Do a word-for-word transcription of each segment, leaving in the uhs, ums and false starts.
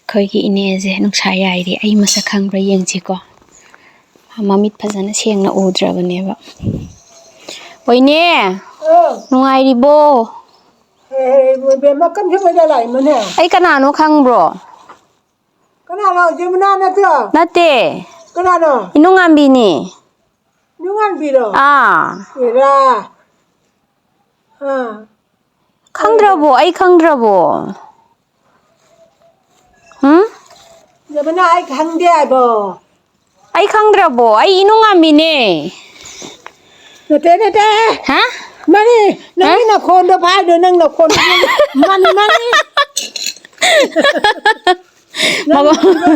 ꯑꯩꯈꯣꯏꯒꯤ ꯏꯅꯦꯁꯦ ꯅꯨꯡꯁꯥ ꯌꯥꯏꯔꯤ꯫ ꯑꯩ ꯃꯁꯛ ꯈꯪꯕ꯭ꯔꯥ ꯌꯦꯡꯁꯤꯀꯣ꯫ ꯃꯃꯤꯠ ꯐꯖꯅ ꯁꯦꯡꯅ ꯎꯗ꯭ꯔꯕꯅꯦꯕ꯫ ꯑꯣꯏꯅꯦ, ꯑꯧ꯫ ꯅꯨꯡꯉꯥꯏꯔꯤꯕꯣ? ꯑꯦ, ꯏꯕꯦꯝꯃ, ꯀꯝꯁꯨ ꯃꯣꯏꯗ ꯂꯥꯛꯏꯃꯅꯦ꯫ ꯑꯩ ꯀꯅꯥꯅꯣ ꯈꯪꯕ꯭ꯔꯣ? ꯀꯅꯥꯅꯣ? ꯖꯃꯨꯅꯥ ꯅꯠꯇ꯭ꯔꯣ? ꯅꯠꯇꯦ꯫ ꯀꯅꯥꯅꯣ? ꯏꯅꯨꯡꯉꯥꯟꯕꯤꯅꯦ꯫ ꯏꯅꯨꯡꯉꯥꯟꯕꯤꯔꯣ? ꯑꯥ꯫ ꯑꯦꯔꯥ꯫ ꯑꯥ꯫ ꯈꯪꯗ꯭ꯔꯕꯣ? ꯑꯩ ꯈꯪꯗ꯭ꯔꯕꯣ? ꯍꯨꯝ? ꯖꯃꯨꯅꯥ, ꯑꯩ ꯈꯪꯗꯦ ꯍꯥꯏꯕꯣ꯫ ꯑꯩ ꯈꯪꯗ꯭ꯔꯕꯣ? ꯑꯩ ꯏꯅꯨꯡꯉꯥꯟꯕꯤꯅꯦ꯫ ꯅꯠꯇꯦ, ꯅꯠꯇꯦ꯫ ꯍꯥ? ꯃꯥꯅꯤ, ꯅꯪꯒꯤ ꯍꯥ? ꯅꯈꯣꯟꯗꯣ ꯐꯥꯏꯗꯣ, ꯅꯪ ꯅꯈꯣꯟꯗꯣ꯫ ꯃꯥꯅꯤ, ꯃꯥꯅꯤ꯫ ꯅꯪ ꯃꯒꯣ- ꯅꯨꯡꯁꯤꯕ,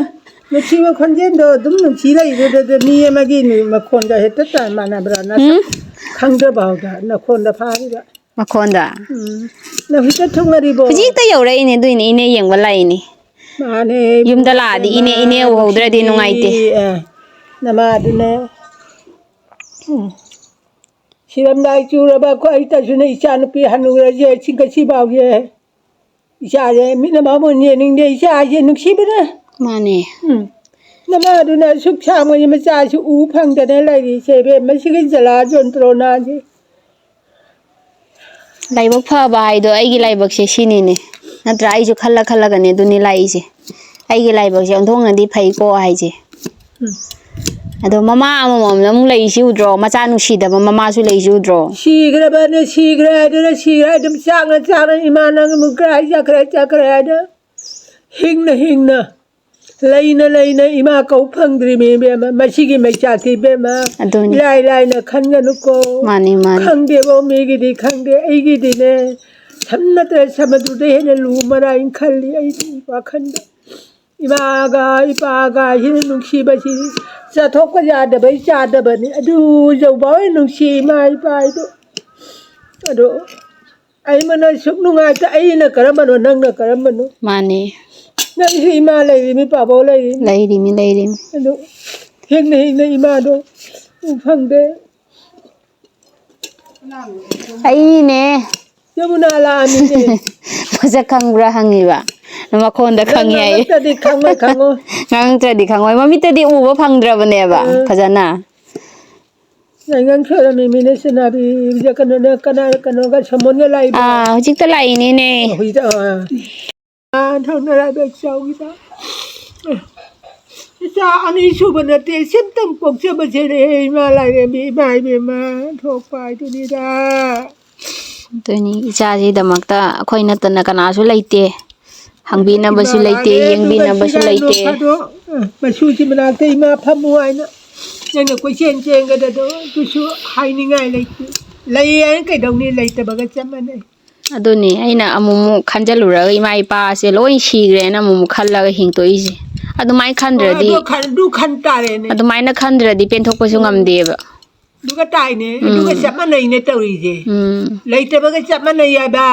ꯅꯨꯡꯁꯤꯕ ꯈꯣꯟꯖꯦꯜꯗꯣ ꯑꯗꯨꯝ ꯅꯨꯡꯁꯤ ꯂꯩꯕꯗꯨꯗ ꯃꯤ ꯑꯃꯒꯤ ꯅꯨ-, ꯃꯈꯣꯟꯒ ꯍꯦꯛꯇ ꯆꯞ ꯃꯥꯟꯅꯕ꯭ꯔꯥ? ꯅꯁꯛ ꯎꯝ? ꯈꯪꯗꯕ ꯍꯧꯗ ꯅꯈꯣꯟꯗ ꯐꯥꯔꯤꯕ꯫ ꯃꯈꯣꯟꯗ? ꯎꯝ꯫ ꯅꯪ ꯍꯧꯖꯤꯛꯇ ꯊꯨꯡꯅꯔꯤꯕꯣ? ꯍꯧꯖꯤꯛꯇ ꯌꯧꯔꯛꯏꯅꯦ, ꯑꯗꯨꯏꯅꯦ ꯏꯅꯦ ꯌꯦꯡꯕ ꯂꯥꯛꯏꯅꯦ꯫ ꯃꯥꯅꯦ, ꯌꯨꯝꯗ ꯂꯥꯛꯑꯗꯤ ꯏꯅꯦ, ꯏꯅꯦ ꯎꯍꯧꯗ꯭ꯔꯗꯤ ꯅꯨꯡꯁꯤꯕꯤ, ꯅꯨꯡꯉꯥꯏꯇꯦ꯫ ꯑꯦ, ꯅꯃꯥꯗꯨꯅ, ꯎꯝ, ꯁꯤꯔꯝꯗꯥꯏ ꯆꯨꯔꯕ ꯑꯩꯈꯣꯏ ꯇꯁꯨꯅ ꯏꯆꯥ ꯅꯨꯄꯤ ꯍꯟꯅꯨꯔꯁꯦ, ꯁꯤ ꯉꯁꯤ ꯐꯥꯎꯁꯦ ꯏꯆꯥꯁꯦ ꯃꯤꯠꯅ ꯃꯃꯨꯟ ꯌꯦꯡꯅꯤꯡꯗꯦ, ꯏꯆꯥꯁꯦ ꯅꯨꯡꯁꯤꯕꯅ꯫ ꯃꯥꯅꯦ꯫ ꯎꯝ꯫ ꯅꯃꯥꯗꯨꯅ ꯑꯁꯨꯛ ꯁꯥꯡꯕꯒꯤ ꯃꯆꯥꯁꯨ ꯎ ꯐꯪꯗꯅ ꯂꯩꯔꯤꯁꯦ, ꯏꯕꯦꯝꯃ, ꯁꯤꯒꯤ ꯖꯂꯥ ꯖꯣꯟꯇ꯭ꯔꯣꯅꯥꯁꯦ꯫ ꯂꯥꯏꯕꯛ ꯐꯕ ꯍꯥꯏꯗꯣ ꯑꯩꯒꯤ ꯂꯥꯏꯕꯛꯁꯦ ꯁꯤꯅꯤꯅꯦ꯫ ꯅꯠꯇ꯭ꯔꯥ? ꯑꯩꯁꯨ ꯈꯜꯂ ꯈꯜꯂꯒꯅꯦ ꯑꯗꯨꯅꯤ ꯂꯥꯛꯏꯁꯦ꯫ ꯑꯩꯒꯤ ꯂꯥꯏꯕꯛꯁꯦ ꯑꯣꯟꯊꯣꯛꯅꯗꯤ ꯐꯩꯀꯣ ꯍꯥꯏꯁꯦ꯫ ꯎꯝ꯫ ꯑꯗꯣ ꯃꯃꯥ ꯑꯃꯃꯝꯅ ꯑꯃꯨꯛ ꯂꯩꯔꯤꯁꯤ ꯎꯗ꯭ꯔꯣ? ꯃꯆꯥ ꯅꯨꯡꯁꯤꯗꯕ ꯃꯃꯥꯁꯨ ꯂꯩꯔꯤꯁꯤ ꯎꯗ꯭ꯔꯣ? ꯁꯤꯈ꯭ꯔꯕꯅꯦ, ꯁꯤꯈ꯭ꯔꯦ ꯍꯥꯏꯗꯨꯅ ꯁꯤꯈ꯭ꯔꯦ ꯍꯥꯏꯗꯨꯝ ꯆꯥꯛꯅ ꯆꯥꯛꯅ ꯏꯃꯥ ꯅꯪ ꯑꯃꯨꯛ ꯀꯥꯏ ꯆꯠꯈ꯭ꯔꯦ, ꯆꯠꯈ꯭ꯔꯦ ꯍꯥꯏꯗ ꯍꯤꯡꯅ ꯍꯤꯡꯅ ꯂꯩꯅ ꯂꯩꯅ ꯏꯃꯥ ꯀꯧ ꯐꯪꯗ꯭ꯔꯤꯃꯤ ꯏꯕꯦꯝꯃ꯫ ꯃꯁꯤꯒꯤ ꯃꯩꯆꯥꯛꯁꯤ ꯏꯕꯦꯝꯃ ꯑꯗꯨꯅꯤ꯫ ꯏꯔꯥꯏ ꯂꯥꯏꯅ ꯈꯟꯒꯅꯨꯀꯣ꯫ ꯃꯥꯅꯤ, ꯃꯥꯅꯤ꯫ ꯈꯪꯗꯦꯕꯣ, ꯃꯤꯒꯤꯗꯤ ꯈꯪꯗꯦ, ꯑꯩꯒꯤꯗꯤꯅꯦ ꯁꯝ ꯅꯠꯇ꯭ꯔ ꯁꯝ ꯑꯗꯨꯗ ꯍꯦꯟꯅ ꯂꯨ ꯃꯔꯥꯏꯅ ꯈꯜꯂꯤ ꯑꯩꯗꯤ ꯋꯥꯈꯜꯗ꯫ ꯏꯃꯥꯒ ꯏꯄꯥꯒ ꯍꯦꯟꯅ ꯅꯨꯡꯁꯤꯕꯁꯤ ꯆꯠꯊꯣꯛꯄ ꯌꯥꯗꯕꯩ ꯆꯥꯗꯕꯅꯤ꯫ ꯑꯗꯨ ꯌꯧꯕ ꯅꯨꯡꯁꯤ ꯏꯃꯥ ꯏꯄꯥ ꯍꯥꯏꯗꯣ꯫ ꯑꯗꯣ ꯑꯩ ꯃꯅ ꯁꯨꯛ ꯅꯨꯡꯉꯥꯏꯇ꯫ ꯑꯩꯅ ꯀꯔꯝꯕꯅꯣ, ꯅꯪꯅ ꯀꯔꯝꯕꯅꯣ? ꯃꯥꯅꯦ꯫ ꯅꯪꯁꯨ ꯏꯃꯥ ꯂꯩꯔꯤꯃꯤ, ꯄꯥꯕꯣ ꯂꯩꯔꯤꯃꯤ꯫ ꯂꯩꯔꯤꯃꯤ, ꯂꯩꯔꯤꯃꯤ꯫ ꯑꯗꯨ ꯍꯤꯡꯅ ꯍꯤꯡꯅ ꯏꯃꯥꯗꯣ ꯎ ꯐꯪꯗꯦ꯫ ꯑꯩꯅꯦ꯫ ꯌꯃꯨꯅꯥ ꯂꯥꯛꯑꯝꯃꯤꯅꯦ꯫ ꯃꯁꯛ ꯈꯪꯕ꯭ꯔꯥ ꯍꯪꯉꯤꯕ꯫ ꯃꯈꯣꯟꯗ ꯈꯪꯉꯦ ꯍꯥꯏꯌꯦ꯫ ꯉꯥꯡꯉꯛꯇ꯭ꯔꯗꯤ ꯈꯪꯉꯣꯏ, ꯈꯪꯉꯣꯏ꯫ ꯉꯥꯡꯉꯛꯇ꯭ꯔꯗꯤ ꯈꯪꯉꯣꯏ꯫ ꯃꯃꯤꯠꯇꯗꯤ ꯎꯕ ꯐꯪꯗ꯭ꯔꯕꯅꯦꯕ ꯎꯝ꯫ ꯐꯖꯅ꯫ ꯌꯥꯏꯉꯪ ꯁꯣꯏꯔꯝꯃꯤ ꯃꯤꯅꯦ ꯁꯤꯅꯥꯔꯤ꯫ ꯀꯩꯅꯣꯅ, ꯀꯅꯥ, ꯀꯩꯅꯣꯒ, ꯁꯃꯣꯟꯒ ꯂꯥꯛꯏꯕ? ꯑꯥ, ꯍꯧꯖꯤꯛꯇ ꯂꯥꯛꯏꯅꯤꯅꯦ꯫ ꯍꯧꯖꯤꯛꯇ, ꯑꯥ꯫ ꯑꯥ, ꯊꯧꯅꯔꯕ ꯆꯥꯎꯒꯤꯗ꯫ ꯏꯆꯥ ꯑꯅꯤ ꯁꯨꯕ ꯅꯠꯇꯦ, ꯁꯤꯝꯇꯪ ꯄꯣꯛꯆꯕꯁꯤꯅꯦ, ꯏꯃꯥ ꯂꯥꯏꯔꯦꯝꯕꯤ, ꯏꯃꯥ ꯏꯕꯦꯝꯃ, ꯊꯣꯛꯄ ꯍꯥꯏꯗꯨꯅꯤꯗ꯫ ꯑꯗꯨꯅꯤ, ꯏꯆꯥꯁꯤꯗꯃꯛꯇ ꯑꯩꯈꯣꯏ ꯅꯠꯇꯅ ꯀꯅꯥꯁꯨ ꯂꯩꯇꯦ, ꯍꯪꯕꯤꯅꯕꯁꯨ ꯏꯃꯥ ꯂꯩꯇꯦ, ꯂꯥꯛꯑꯦ, ꯑꯗꯨꯒ ꯌꯦꯡꯕꯤꯅꯕꯁꯨ ꯁꯤꯔꯥ ꯂꯩꯇꯦ꯫ ꯅꯣꯡ ꯐꯥꯗꯣꯛ, ꯑ, ꯃꯁꯨꯁꯤ ꯃꯅꯥꯛꯇ ꯏꯃꯥ ꯐꯝꯃꯨ ꯍꯥꯏꯅ ꯅꯪꯅ ꯀꯣꯏꯆꯦꯟ ꯆꯦꯟꯒꯗꯗꯣ, ꯑꯗꯨꯁꯨ ꯍꯥꯏꯅꯤꯡꯉꯥꯏ ꯂꯩꯇꯦ꯫ ꯂꯩ ꯍꯥꯏꯅ ꯀꯩꯗꯧꯅꯤ? ꯂꯩꯇꯕꯒ ꯆꯞ ꯃꯥꯟꯅꯩ꯫ ꯑꯗꯨꯅꯤ ꯑꯩꯅ ꯑꯃꯨꯛꯃꯨꯛ ꯈꯟꯖꯜꯂꯨꯔꯒ ꯏꯃꯥ ꯏꯄꯥꯁꯦ ꯂꯣꯏ ꯁꯤꯈ꯭ꯔꯦꯅ ꯑꯃꯨꯛꯃꯨꯛ ꯈꯜꯂꯒ ꯍꯤꯡꯇꯣꯛꯏꯁꯦ꯫ ꯑꯗꯨꯃꯥꯏꯅ ꯈꯟꯗ꯭ꯔꯗꯤ, ꯑꯣ, ꯑꯗꯨ ꯈꯟ-, ꯑꯗꯨ ꯈꯟ ꯇꯥꯔꯦꯅꯦ꯫ ꯑꯗꯨꯃꯥꯏꯅ ꯈꯟꯗ꯭ꯔꯗꯤ ꯄꯦꯟꯊꯣꯛꯄꯁꯨ ꯎꯝ꯫ ꯉꯝꯗꯦꯕ꯫ ꯑꯗꯨꯒ ꯇꯥꯏꯅꯦ, ꯎꯝ꯫ ꯑꯗꯨꯒ ꯆꯞ ꯃꯥꯟꯅꯩꯅꯦ ꯇꯧꯔꯤꯁꯦ꯫ ꯎꯝ꯫ ꯂꯩꯇꯕꯒ ꯆꯞ ꯃꯥꯟꯅꯩ ꯍꯥꯏꯕ꯫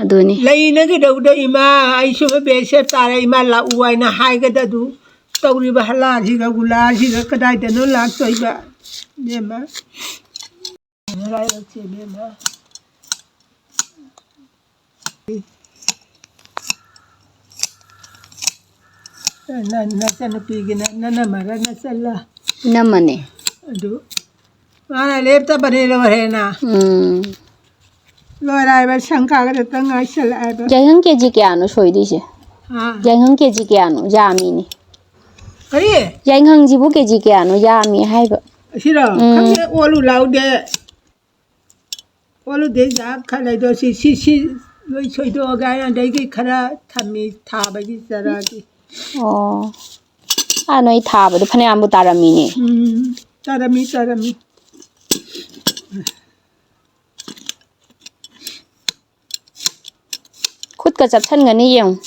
ꯑꯗꯨꯅꯤ꯫ ꯂꯩꯅ ꯀꯩꯗꯧꯗꯣ ꯏꯃꯥ, ꯑꯩ ꯁꯨꯝꯕ ꯕꯦꯁꯦꯞ ꯇꯥꯔꯦ ꯏꯃꯥ ꯂꯥꯛꯎ ꯍꯥꯏꯅ ꯍꯥꯏꯒꯗꯗꯨ ꯇꯧꯔꯤꯕ ꯍꯂꯥꯁꯤꯒ ꯒꯨꯂꯥꯁꯤꯒ ꯀꯗꯥꯏꯗꯅꯣ ꯂꯥꯛꯇꯣꯏꯕ? ꯏꯕꯦꯝꯃ꯫ ꯅꯔꯥꯏꯕꯛꯁꯦ ꯏꯕꯦꯝꯃ꯫ ꯅ-, ꯅꯆꯟꯅꯨꯄꯤꯒꯤꯅ ꯅꯅꯝꯃꯔ ꯅꯆꯜꯂ? ꯏꯅꯝꯃꯅꯦ꯫ ꯑꯗꯨ ꯃꯥꯅ ꯂꯦꯞꯇꯕꯅꯦ ꯂꯣꯏꯔꯦꯅ꯫ ꯎꯝ꯫ ꯂꯣꯏꯔꯦ ꯍꯥꯏꯕ, ꯁꯪ ꯀꯥꯒꯗꯇ ꯉꯥꯏꯁꯜꯂꯛꯑꯦꯕ꯫ ꯌꯥꯏꯉꯪ ꯀꯦ ꯖꯤ ꯀꯌꯥꯅꯣ ꯁꯣꯏꯗꯣꯏꯁꯦ? ꯍꯥ? ꯌꯥꯏꯉꯪ ꯀꯦ ꯖꯤ ꯀꯌꯥꯅꯣ? ꯌꯥꯝꯃꯤꯅꯦ꯫ ꯀꯔꯤ? ꯌꯥꯏꯉꯪꯁꯤꯕꯨ ꯀꯦ ꯖꯤ ꯀꯌꯥꯅꯣ? ꯌꯥꯝꯃꯤ ꯍꯥꯏꯕ꯫ ꯑꯁꯤꯔꯣ? ꯎꯝ꯫ ꯈꯪꯗꯦ, ꯑꯣꯜꯂꯨ ꯂꯥꯎꯗꯦ꯫ ꯑꯣꯜꯂꯨꯗꯦ, ꯖꯥꯠ ꯈꯔ ꯂꯩꯗꯣ, ꯁꯤ, ꯁꯤ, ꯁꯤ ꯂꯣꯏ ꯁꯣꯏꯗꯣꯛꯑꯒ ꯑꯩꯅ ꯑꯗꯩꯒꯤ ꯈꯔ ꯊꯝꯃꯤ, ꯊꯥꯕꯒꯤ ꯆꯔꯥꯒꯤ꯫ ꯑꯣ꯫ ꯑꯥ, ꯅꯣꯏ ꯊꯥꯕꯗꯣ ꯐꯅꯌꯥꯝꯕꯨ ꯇꯥꯔꯝꯃꯤꯅꯦ꯫ ꯎꯝ, ꯇꯥꯔꯝꯃꯤ, ꯇꯥꯔꯝꯃꯤ꯫ ꯈꯨꯠꯀ ꯆꯞꯁꯟꯒꯅꯤ ꯌꯦꯡꯉꯨ꯫